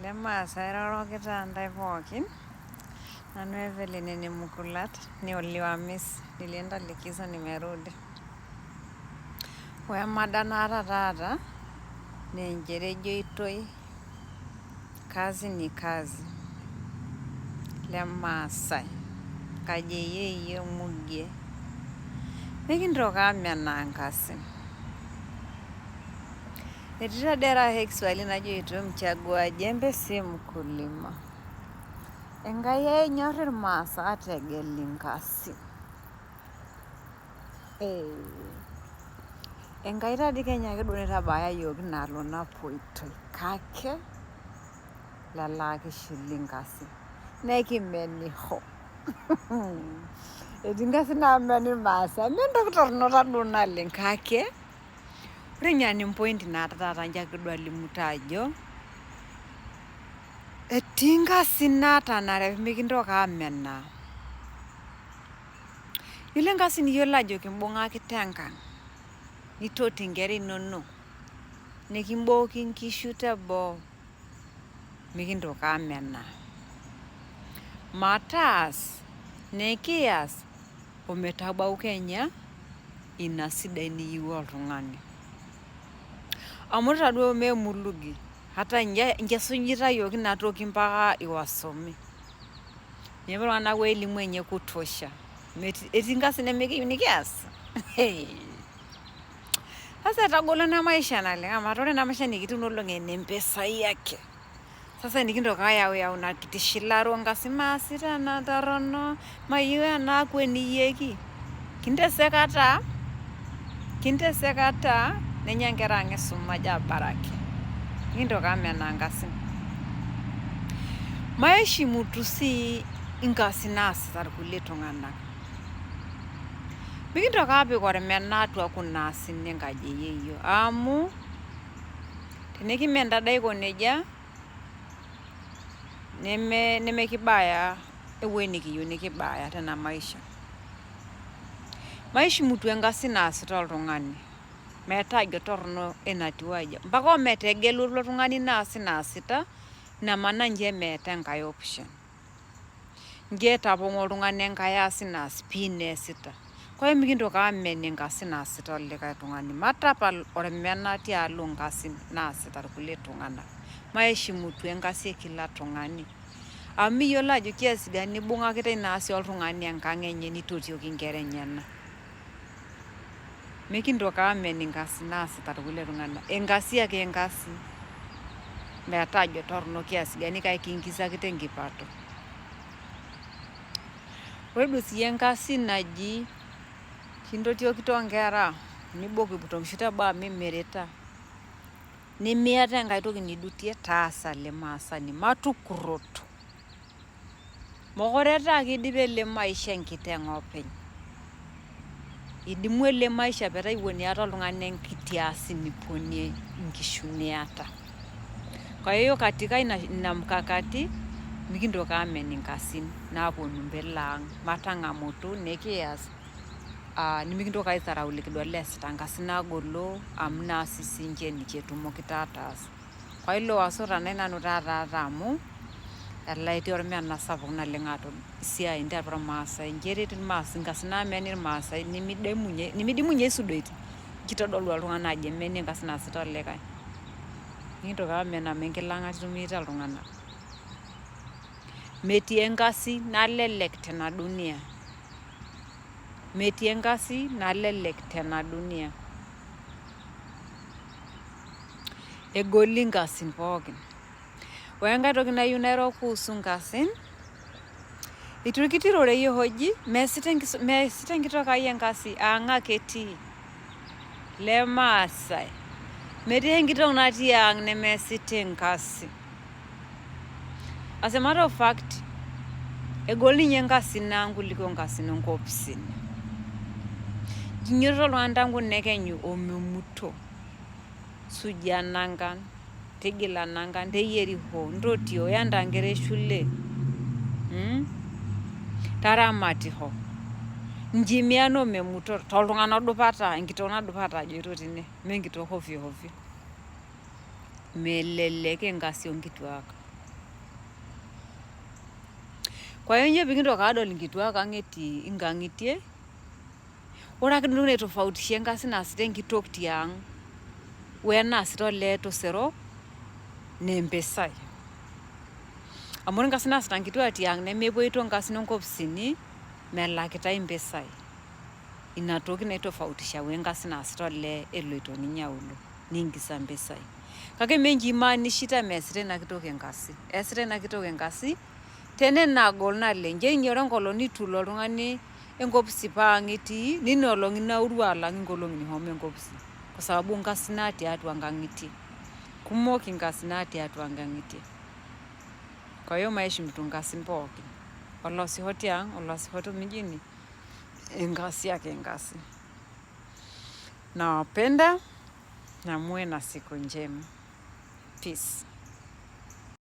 Lemaasai airorokita intae pookin, nanu Evelyn ene Mukulat, niliwamis, nilienda likizo nimerudi. Ore emada naata taata, naa nchere ejoitoi kazi ni kazi. Lemaasai, kajo eyeyio mugie. Mikintoki amenaa nkasin. Etii tadii eraha e Kiswahili najoito mchagua jembe si mkulima. Enkai enyor irmaasai ategel inkasin. Enkai tadii kenya ake duo naitabaya iyiok inaalo napoitoi kake lelo ake ishili inkasin nekimeniho. Etii inkasin namen irmaasai mee entoki torrono taduo naleng kake ore ninye point naata taata injo ake duo alimu ajo etii nkasin naatanare mikintoki amenaa. Yiolo enkasi niyiolo ajo kimbung'aki tenkang nitoti inkera inonok nikimbooki inkishu teboo mikintoki amenaa. Mataas nikiyas ometabau kenya ina sidai niyieu oltung'ani. Amu ore taaduo meemulugi hata inje esujita iyiok ina toki mpaka iwasomi. Nepu iltung'anak wa elimu enye kutosha. Etii nkasin nemikiyieu nikias. Sasa etagolo ena maisha naleng amu ore ena maisha nikitii kuna olong'i ene mpisai ake. Sasa enikintoki ayau ina kiti shilare onkasin maasita ena torrono, mayieu ena akweniyieki. Kinteseka taa, kinteseka taa nenya nkera ang esumash abaraki. Mikintoki amenaa nkasin. Maeshimutu sii inkasin naasita irkulie tung'anak. Mikintoki apik ormena atua kuna asin enkaji e yeyio amu tenikimen tadii aiko nejia nemekibaya ewueji nikiyieu nikibaya tena maisha. Maishimutu enkasi naasita oltung'ani metaa ajo torrono enatiu aja mpaka ometegelu ilo tung'ani ina asi naasita ina maana nche meeta enkae option. Ncho etapong'o oltung'ani enkae asi naas pii neesita. Kwa hiyo mikintoki amen inkasin naasita olikae tung'ani. Matapal ormena tialo nkasin naasita irkulie tung'anak. Maeshimutu enkasi e kila tung'ani. Amu miyiolo ajo kiasi gani ibung'akita ina asi oltung'ani enkang enye nitotioki inkera enyenak. Mikintoki amen inkasin naasita irkulie tung'anak. Enkasi ake enkasi. Meeta ajo torrono kiasi gani kake kiingisakita enkipato. Ore duo sii enkasi naji kintotiokito inkera nibokito nkishu teboo amu imirita nimiata enkae toki nidutie taasa lemaasani matukurroto. Mokure taa kidip ele maisha enkiteng openy. Idimu ele maisha metaa iwueni oltung'ani enkiti asi niponie inkishu niata. Kwa hiyo katika ina mkakati mikintoki amen inkasin naaponu mbele ang matang'amutu nikiyas nimikintoki aitharau likidol eesita nkasin naagolo amu naasi sinche ninche etumokito ataas. Kwa ilo waso tanai nanu taata aata amu elee etii ormena sapuk naleng atua isiaitin tiatua irmaasai nchere etii irmaasai inkasin naameni irmaasai nimidimu ninye aisudoitie kitodolu oltung'ani ajo emeni enkasi naasita olikae. Mikintoki amen amu enkilang'ata itumiita iltung'anak. Metii enkasi nalelek tena dunia. Metii enkasi nalelek tena dunia. Egoli inkasin pookin. Ore enkae toki nayieu nairo kuhusu nkasin, itu kiti rorei oji meesita enkitok ai enkasi ang ake etii. Lemaasai. Metii enkitok natii ang nemeesita enkasi. As a matter of fact, egol ninye nkasin ang kuliko nkasin onkopisini. Kinyiototo oltung'ani tangu nekenyu omemuto. Suja nankan, tigila nankan, teyieriho, ntotio, yanda nkera e shule, Taramatiho. Nchimiano omemuto tooltung'anak odupa taa enkitok nadupa atajoito tine, mee enkitok hovyo hovyo. Melelek enkasi oonkituak. Kwa hiyo njo pikintoki aadol inkituak ang etii inkang'itie, ore ake entoki naitofautisha enkasi naasita enkitok tiang wenaasita olee tosero naa empisai. Amu ore inkasin naasita inkituak tiang nemepuoito inkasin onkopisini melakitae impisai. Ina toki naitofautisha wenkasi naasita olee eloito ninye auluo niingiza impisai. Kake mee imaanishita meesita ina kitok enkasi, eesita ina kitok enkasi tenenagol naleng. Ncho ninye ore enkolong nitu ilo oltung'ani enkopisi paa ang itii nina olong inauru alang inkolong'i nishomo enkopisi kwa sababu inkasin natii atua inkang'itie. Kumok inkasin natii atua inkang'itie. Kwa hiyo maishimitu inkasin pookin. Oloosisho tiang, oloosisho te mjini, enkasi ake enkasi. Nawapenda na muwe na siku njema. Peace.